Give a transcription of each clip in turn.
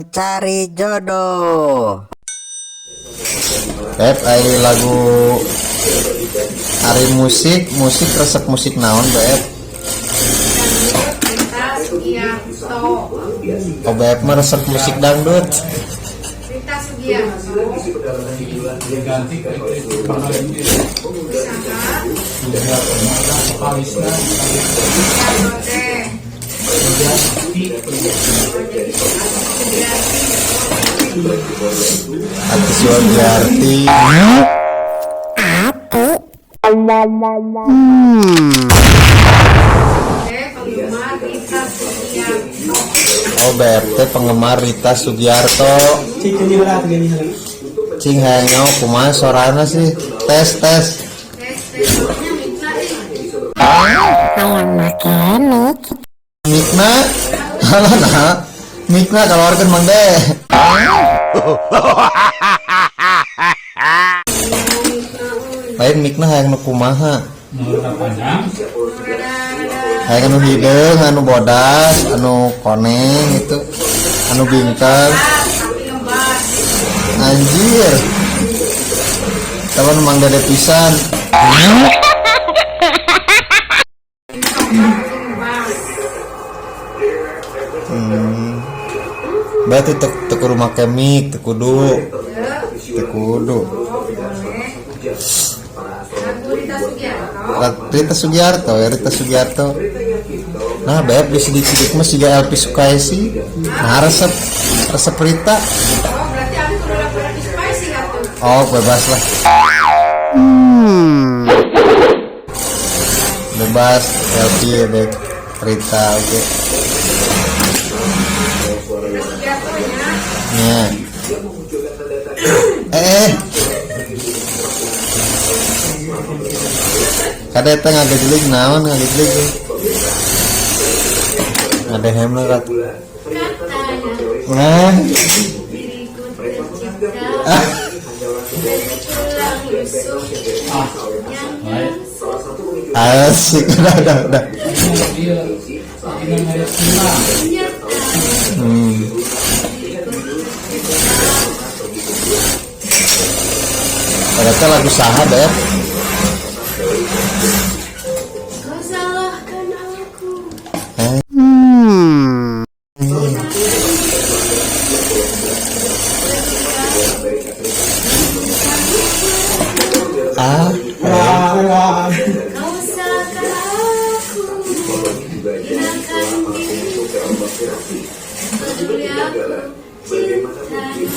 Mencari Jodoh. Beb, ai lagu ari musik, musik resep musik naon, Beb? Rita Sugiarto. Oh, Beb mah resep musik dangdut. Rita Sugiarto. Diganti ke Usaha vokalisnya. Sugiarto teh. Sugiarti. Ati Sugiarti. Teh penggemar Rita Sugiarto. Oh, Beb teh penggemar Rita Sugiarto. Cing hayang nyaho kumaha sorana sih? Tes tes. Tes tes namanya Mikna ih. Mikna. Halah nah. Mikna keluarkeun Mang De. Lain mikna hayang nu kumaha? Panjang. Rada-rada. Hayang anu hideung, anu bodas, anu koneng gitu. Anu bingkang. Tapi lebat. Anjir. Teman Mang Dede pisan. Berarti teu teu kudu make mic, teu kudu. Teu kudu. Lagu Rita Sugiarto. Rita Sugiarto, ya Rita Sugiarto. Nah, Beb di sidik-sidik mah siga Elvi Sukaesi. Nah, resep resep Rita. Oh, berarti aku kudu lagu Elvi Sukaesi atuh. Oh, bebas lah. Bebas Elvi dek Rita, oke. Rita Sugiarto nya. Nya. Eh. Kade teh ngagejlig naon ngagejlig. Ngadehem lah rat. Katanya Nah, diriku tercipta dari tulang rusuk yang asik udah udah udah. Dia ini ngeliat hilang. nyata. Ternyata lagu saha Beb? Kau salahkan aku. Eh. Ah, Kau salahkan aku. Hinakan diriku. Peduli aku cintamu.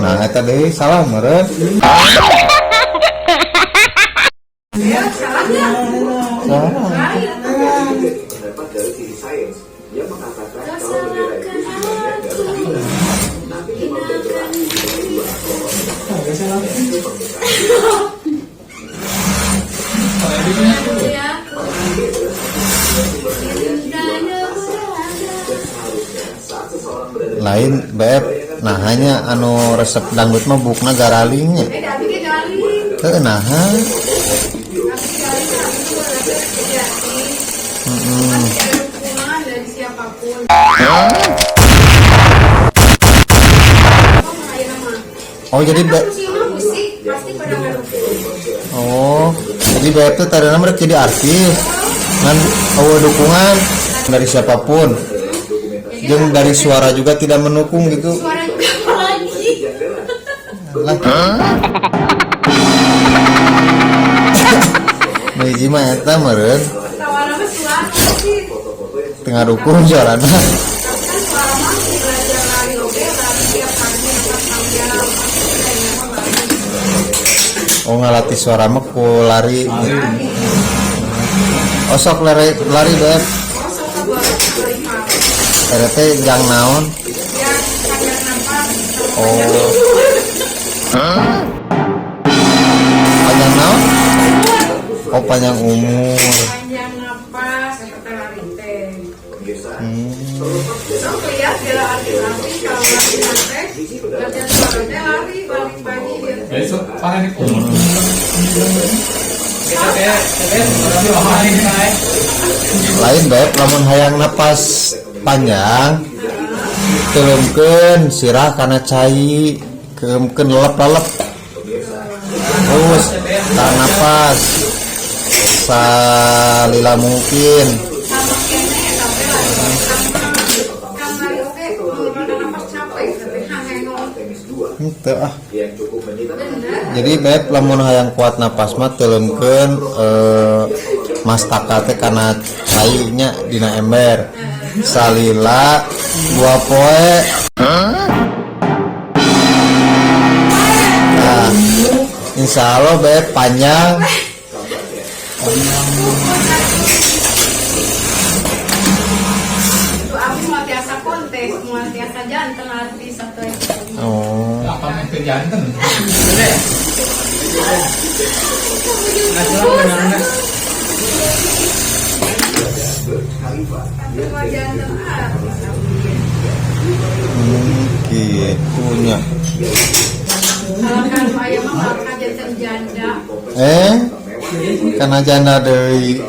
Nah eta deui salah meureun. Ya, salah nggak? Salah. Kau salahkan aku. Hinakan diriku. Peduli aku cintanya berada. Lain Beb, nah hanya anu resep dangdut mah bukna garalingnya. Eh, tapi ge galing. Heuh naha. Tapi galing abi mah belajar sejati. Heeh. Kan tidak ada dukungan dari siapapun. Oh, ayeuna mah. Oh, jadi Kan Beb musik mah musik pasti pada ngadukung. Oh, jadi Beb teh tadina mah rek jadi artis. Ngan eueuh dukungan dari siapapun. Jeung dari suara juga tidak mendukung gitu. Suara juga apalagi. Lah. Nu hiji mah eta meureun Tawana mah suara sih. teu ngadukung suarana. Tapi kan suara mah belajar lari oge, lari tiap pagi empat panjang. Pasti kayaknya mah lari. Oh, ngalatih suara mah ku lari. Oh, sok lari lari Beb. Oh, sok ka boleh lari mah. Eta teh jang naon? Ya, panjang napas. Oh. Panjang naon? Oh, panjang umur. Panjang napas eta teh lari teh. Sok lihat bila artis-artis kalau latihan teh, latihan suara teh lari paling pagi ya. Besok paling Lain Beb, lamun hayang napas panjang, Teuleumkeun sirah kana cai, keueumkeun lelep-lelep. Terus tahan napas salila mungkin. Sama kene eta teh lari kamari oge mengeluarkan napas capek tapi hangeno. Henteu ah. Bener. Jadi Beb, lamun hayang kuat napas mah teuleumkeun mastaka teh kana cai nya dina ember. Salila 2 poe. Nah, insya Allah Beb panjang. Itu abi moal tiasa kontes, moal tiasa janten artis atau Oh. Apa main ke janten? Moal janten artis. Gitu nya. Kalau kan aya mah bakal janten janda. Eh, kana janda deui.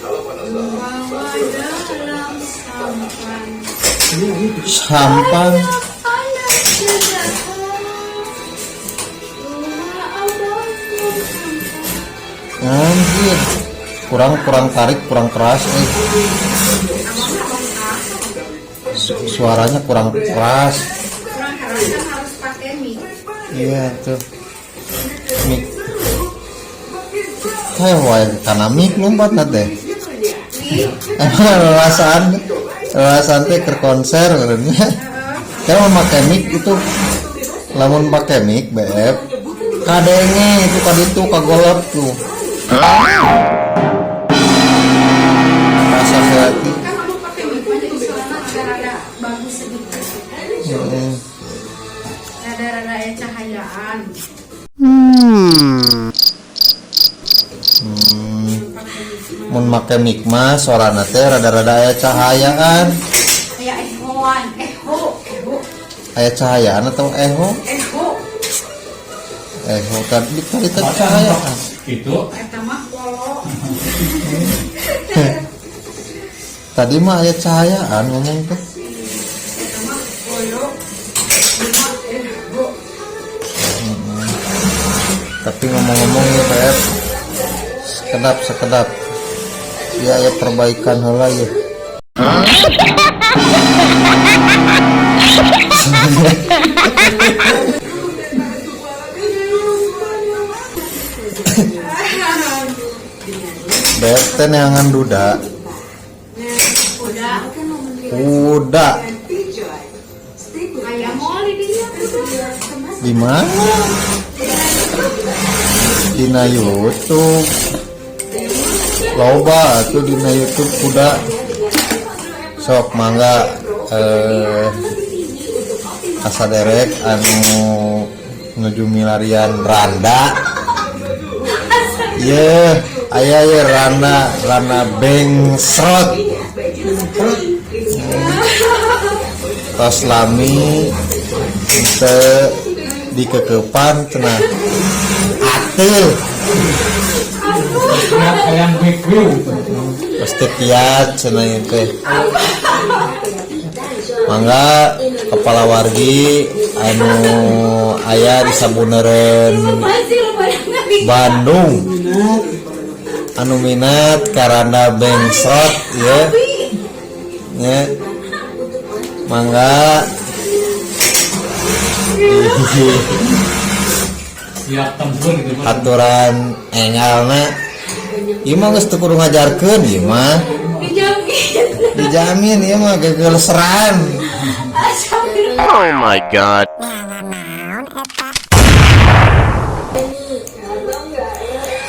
Bawa dalam sampan. Sampan. Anak jenaka. Rumah abangku sampan. Anjir. Kurang kurang tarik, kurang keras eh. Abang abang kasar. Suaranya kurang keras. Kurang keras kan harus pakai mic. Iya tuh. Mic. Kayak wae kana mic lompat na teh. Mic. Emang rasaan rasaan teh keur konser meureunnya. Kayak mau make mic itu, lamun pakai mic Beb kadenge itu kaditu kagolep tuh. Rasa hati. Kan kamu pakai mic mah jadi suaranya rada-rada bagus sedikit. Rada-rada aya cahayaan. Mun make mic mah suarana teh rada-rada aya cahayaan. Aya ehoan, eho, eho, Aya cahayaan atau eho? Eho. Eho tadi tadi teh cahayaan. Itu Eta mah polo. Tadi mah aya cahayaan ngomong teh. Eta mah polo. Cuma eho. Tapi ngomong-ngomong ya Beb, sekedap sekedap ya ya perbaikan heula ya. Beb teh neangan duda. Udah. Kuda. Aya moal di dinya kuda. Di mana? Dina YouTube. Loba tuh dina YouTube kuda. Sok mangga kasaderek anu nuju milarian randa. Ye, aya ye randa, randa bengsrot. Tos lami teu dikekepan cenah. Atuh. Lihat ayam big view. Pasti kiat cenah ieu teh. Mangga kepala wargi anu aya di sabuneureun Bandung anu minat karana bengsrot ya ya, mangga. Siap tempur gitu Pak. Aturan engalna ieu mah geus teu kudu ngajarkeun ieu mah. Dijamin. Dijamin ieu mah gagal seran. Oh my God.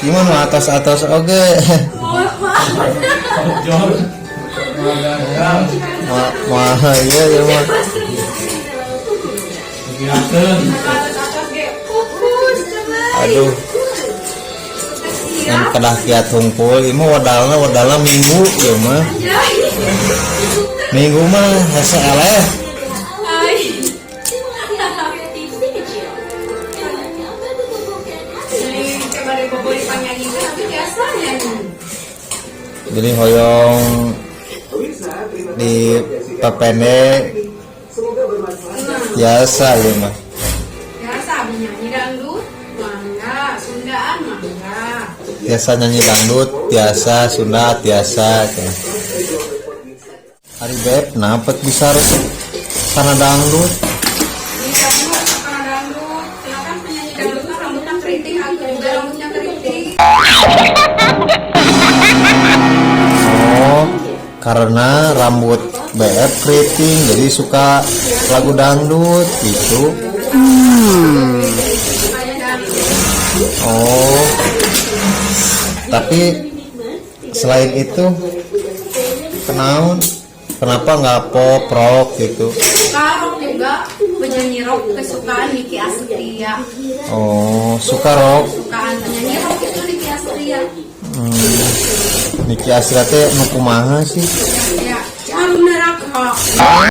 Ieu mah nu atos-atos oge. Jor. Gagal. Mah ieu ieu mah. Dibiarkan. Atos-atos ge pupus cenah. Aduh, ngan kedah kiat hungkul ieu mah wadalna wadalna minggu ieu mah. Minggu mah hese eleh. Ai. Jadi coba deh boboi panyanyi teh tapi biasa nyanyi. Jadi hoyong di pepende biasa ya mah. Biasa nyanyi dangdut, mangga, Sundaan mangga. Biasa nyanyi dangdut, biasa Sunda, biasa. Ari Beb, kenapa bisa resep karena dangdut? Ini dangdut, karena dangdut. Silakan penyanyi dangdut mah rambutnya keriting, aku juga rambutnya keriting. Oh, karena rambut BF keriting, jadi suka lagu dangdut gitu. Sukanya dangdut. Oh, tapi selain itu, kenaun, kenapa nggak pop rock gitu? Suka rock juga, penyanyi rock kesukaan Niki Astria. Oh, suka rock. Kesukaan penyanyi rock itu Niki Astria. Niki Astria teh nu kumaha sih? Ya, jarum neraka. Ah,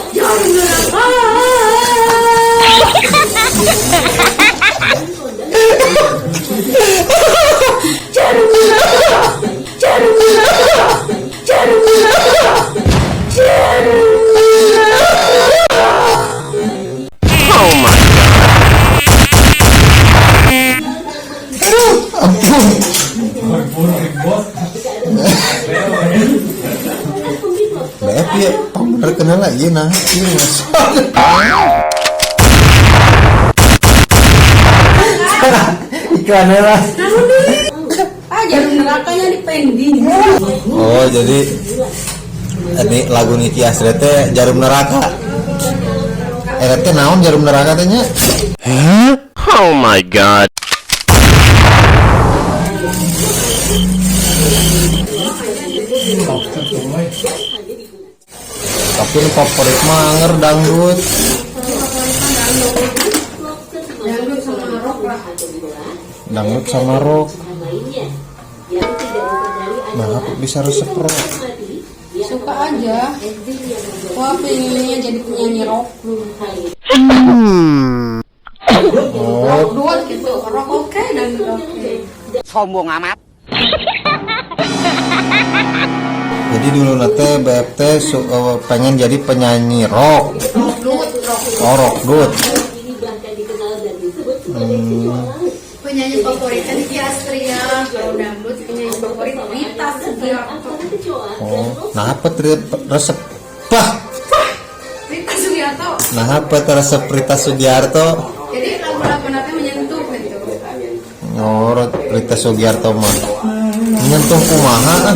Jarum neraka. Jarum neraka. Jarum neraka. Jarum neraka. Jarum neraka. Oh my ampun. Berburu ribut. BF ya, bener kenal lagi nah, ieu mas. Iklannya lah. Ah, jarum nerakanya di pending. Oh, jadi ini lagu Niki Astria teh Jarum Neraka. Eta teh naon Jarum Neraka teh nya? Oh my god. Sok tuh. Tapi nu favorit mah anger dangdut. Dangdut sama rock lah. Dangdut sama rock. Nah, aku bisa resep rock. Suka aja. Wah, pengennya jadi penyanyi rock. Oh, Rock duet gitu. Rock oke, dangdut oke. Sombong amat. Jadi dulu nate BFT pengen jadi penyanyi rock. Rock duet, rock. Oh, rock dut. Penyanyi favoritnya Niki Astria. Kalau dangdut penyanyi favorit Rita Sugiarto. Oh, nah apa resep? Bah, Rita Sugiarto. nah apa resep Rita Sugiarto? Jadi lagu-lagu nanti menyentuh gitu. Oh, Rita Sugiarto mah. Menyentuh kumaha ah?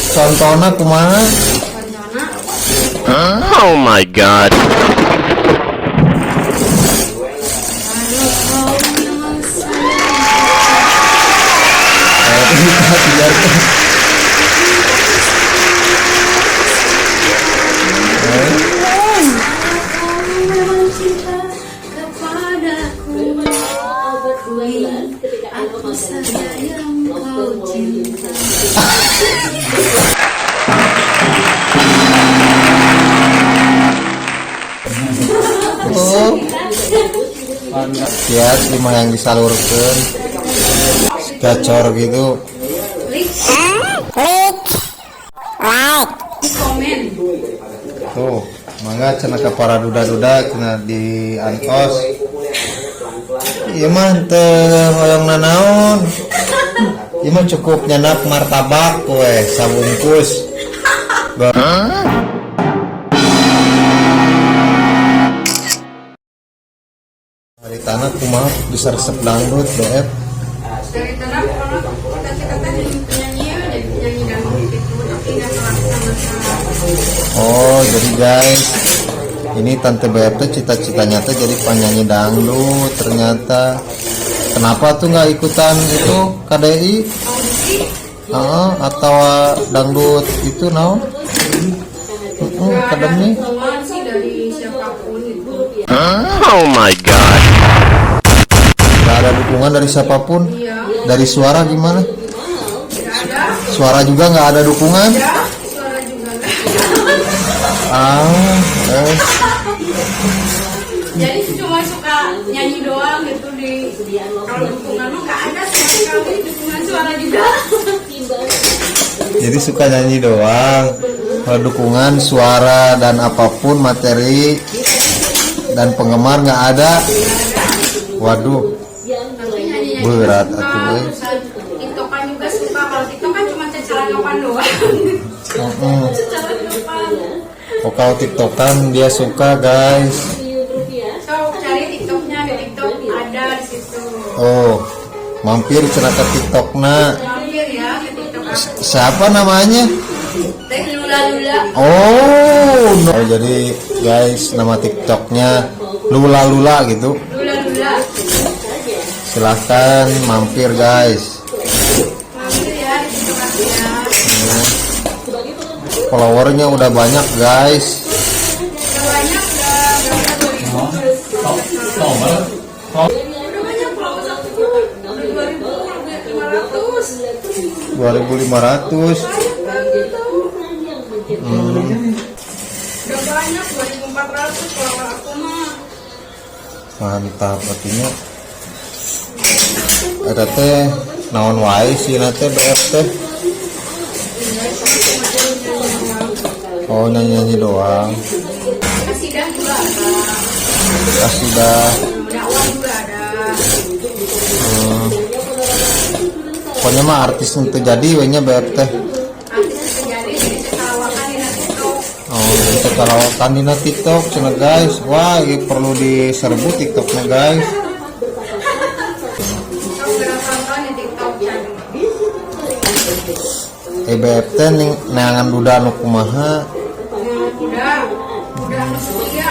Contohnya kumaha? Rencana Oh my god. kalau kau memang Rita Sugiarto. Kau memang cinta kepadaku, aku saja yang kau cinta. Oh, ya, lima yang disalurkan gacor gitu. Like, like, komen. Tuh, mangga cenah ke para duda-duda cenah di antos. Ieu mah teu hoyong nanaon. Ieu mah cukup nyenak martabak we sabungkus. Hari tanah kumaha bisa resep dangdut BF. Dari tanah kalau cita-cita teh jadi penyanyi ya, jadi penyanyi dangdut gitu, tapi nggak terlaksana sama. Oh, jadi guys, ini Tante BF tuh cita-citanya tuh jadi penyanyi dangdut ternyata. Kenapa tuh nggak ikutan itu KDI? Audisi. Heeh, atau dangdut itu naon? Heeh, nggak ada akademi. dukungan sih dari siapapun gitu. Oh my god. Nggak ada dukungan dari siapapun. Iya. Dari suara gimana? Nggak ada. Suara juga nggak ada dukungan. Ya, suara juga nggak ada. Ah, eh. Jadi cuma suka nyanyi doang gitu di kalau dukungan mah nggak ada sama sekali, dukungan suara juga. Jadi suka nyanyi doang. Kalau dukungan suara dan apapun materi dan penggemar nggak ada. Waduh, Tapi nyanyi nyanyi berat suka, atuh euy. terus tiktokan juga suka. Kalau tiktok kan cuma cecalangapan doang. Cecalangapan. Oh, kalau tiktokan dia suka, guys. So cari tiktoknya di tiktok ada di situ. Oh, mampir cenah ke tiktokna. Mampir ya ke tiktok aku. Siapa namanya? Teh Lula Lula. Oh, no. Oh, jadi guys, nama TikToknya Lula Lula gitu. Lula Lula. Silahkan mampir, guys. Mampir ya di tiktok aku ya. Followernya udah banyak, guys. Udah banyak, udah berapa, 2000. Tombol. Udah banyak followers aku tuh. Udah 2000 lebih 500. 2500. Banyak banget tau. Udah banyak 2400 follower aku mah. Mantap artinya. Eta teh naon wae sih teh BF teh? Oh, nyanyi-nyanyi doang. Kasidah juga ada. Kasidah. Dakwah juga ada. Pokoknya mah artis untuk jadi we nya BF teh. Artis terjadi jadi cecalawakan di TikTok. Oh, jadi cecalawakan dina TikTok cenah, guys. Wah, ini perlu diserbu TikToknya, guys. Kau gerak nonton di TikTok kan. BF teh ning neangan duda anu kumaha? Udah anu setia.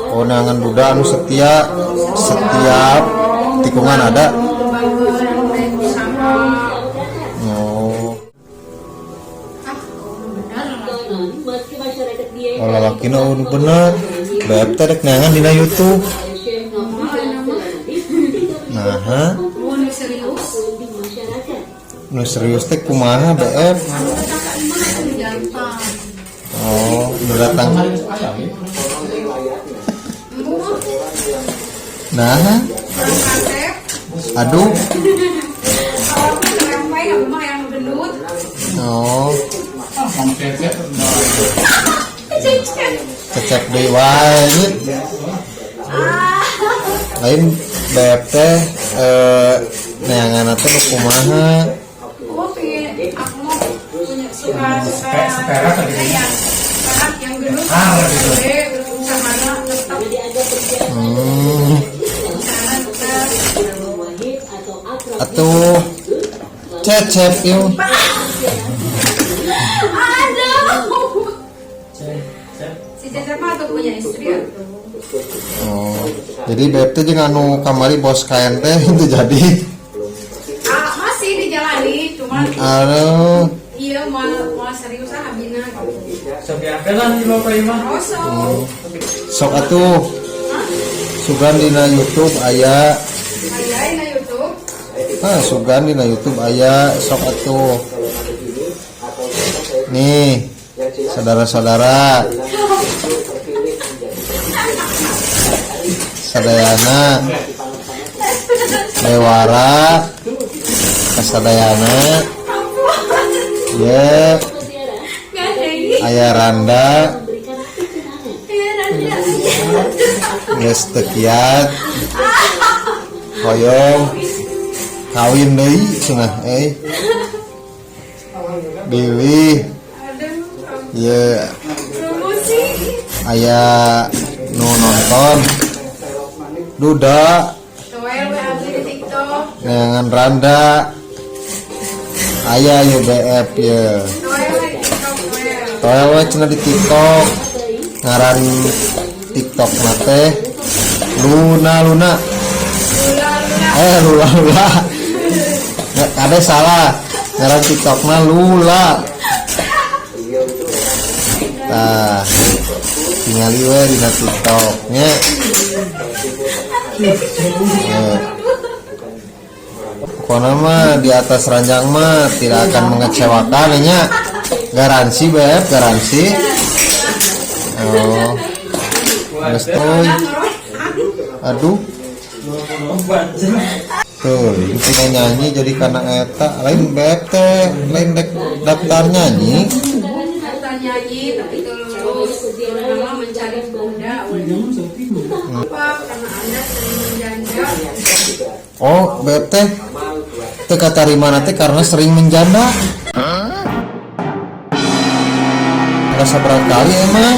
Oh, neangan duda anu setia setiap tikungan ada. Bagus, baik sama. Oh, Ah, benar lah. oh, lalakina nu bener. BF teh rek neangan dina YouTube. Nah, Oh, nu serius. Nu serius teh kumaha, BF? Anu datang ke imah anu jantan. Oh, nu datang. Embu, Nah, kurang kasep. Aduh. Kalau aku ngerempai, aku mah yang gendut. Oh, Mang Cecep. Cecep. Cecep deui wae nya. Lain BF teh neangan teh nu kumaha? Aku pengen, aku mau punya suka suka Seperak gitu. Yang seperak yang gendut, Ah, gitu. gede, usahana tetap, usahana tetap. Atuh Cecep yuk. Aduh. Si Cecep mah tuh punya istri ya. Oh, jadi BF teh jeung anu kamari bos kain teh itu jadi. Ah, masih dijalani, cuman Aduh, iya mau mau serius ah abina gitu. Sopi lah di Bapak Imah. Oh, so. Sok atuh. Sugan dina YouTube aya. Aya na YouTube. Ah, sugan dina YouTube aya, sok atuh. Nih, saudara-saudara. Sadayana Dewara kasadayana ye. Nggak ada ini. Aya Randa. Iya, Randa. Geus teu kiat hoyong kawin deui cenah euy bilih. Aduh, Ye. Promosi. Aya nu nonton duda Toel we abdi di TikTok. Neangan Randa aya ye BF ye. Toel we di TikTok toel. Toel we cenah di TikTok, ngaran TikTok na teh Luna Luna. Lula lula. Eh, Lula Lula. Nggak, ada salah, ngaran TikTok na Lula. Tah, tingali we dina TikTok nya. Ya. Pokoknya mah di atas ranjang mah tidak akan mengecewakan nya, garansi BF, garansi. Oh, geus euy. Aduh. Tuh, tina nyanyi jadi karena eta lain bete, lain dek daftar nyanyi. Daftar nyanyi tapi teu lulus. Nama mencari kuda. Apa? Karena Anda sering menjanda. Oh, bete teu katarima teh karena sering menjanda. Nggak sabaraha kali emang?